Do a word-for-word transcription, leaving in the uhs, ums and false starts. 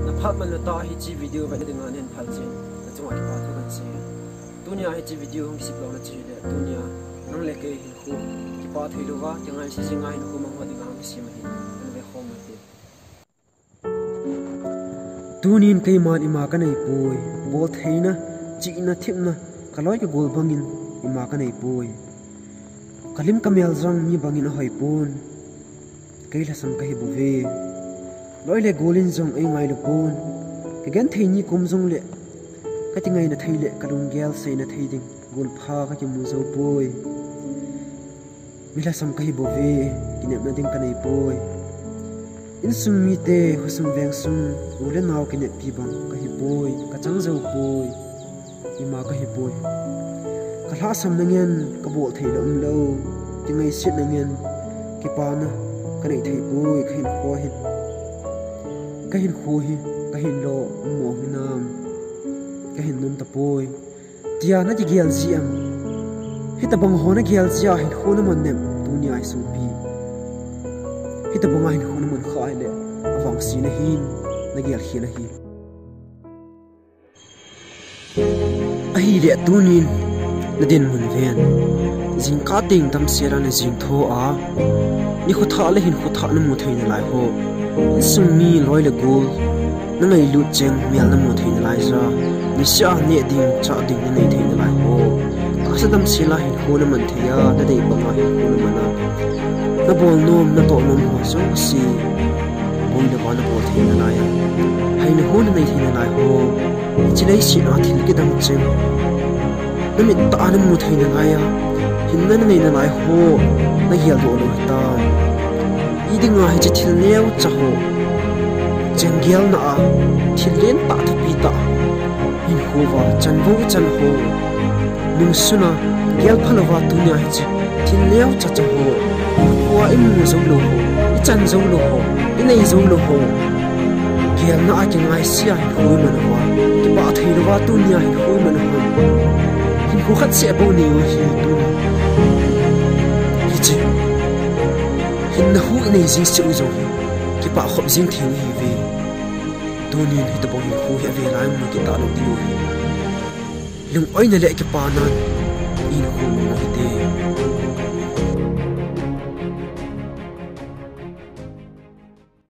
Naphat man lou tah hiche video vet nading a nahin phal jeh in nachunga kipa thu kahin sei. Tunia hiche video hung kisip louna chu hile, tunia nang le kei hinkho kipah thei louva, kingaise jinga hinkho mang ho dinga hung kisem ahi. Ana ve khom ute. Tunin keiman ima kanei poi, boltheina, chihna, thepna, kaloi kagol bangin ima kanei poi. Kalim kamel jong mi bangin ahoi pon. Kei lhasam kahi bouve. Loi le gol in jong eingailu pon. Kagenthei nikum jongle, kati ngaina thei le kalunggel seina thei ding golpha kakimu jou poi. Mi lhasam kahi bouve, kinepna ding kanei poi. Insung mite, khosung vengsung, u le nao kineppi bang kahi poi, kachang jou poi. Ima kahi poi. Kalhahsamna ngen kabol thei le umlou, kingaisetna ngen kipana kanei thei poi, kahinkho hin. Kahinkho hi kahin lo ummo hinam, kahin nom tapoi, tia nakigel ji em? Hitobang ho nagel jeh a hinkho naman nem, tunia isungpi. Hitobanga hinkho naman kha hile, avangse nahin nagel khel ahi. Ahile tunin nadinmun ven. Jingkah teng damsel a najing tho a, nikho thah le hinkho thah namu thei nalai ho, insung mi loi le gol, nangailut cheng mel namu thei nalai ja, niseh a neh ding chah ding nanei thei nalai ho, tahsa damsel a hinkho naman thei a, nadei banga hinkho naman a, nabol nom natoh nom ho jouse boi louva nabol thei nalai a, haina ho nanei thei nalai ho, hiche leiset a thil kidang cheng, namit tah a namu thei nalai a, hinna nanei nalai ho, nageldoh lou hitam? Idinga hiche thil neocha ho, chenggelna a, thil lentah thupi tah, hinkho uva chanvou ichan ho, nungsuna gelpha louva tunia hiche thil neocha cha ho, hinkho a imu joulou ho, ichan joulou ho, inei joulou ho, gelna a kingaise a hinkho iman uva, kipah thei louva tunia hinkho iman uva, hinkho khat seh bou nei u hi tuni. Hiche hinna hu inei jing seh u jong hi kipah khop jing thei u hiuve. Tunin hitobang hinkho hi avelai mu kitah lou ding u hi. Lungoina le kipanan hinkho mang u hite.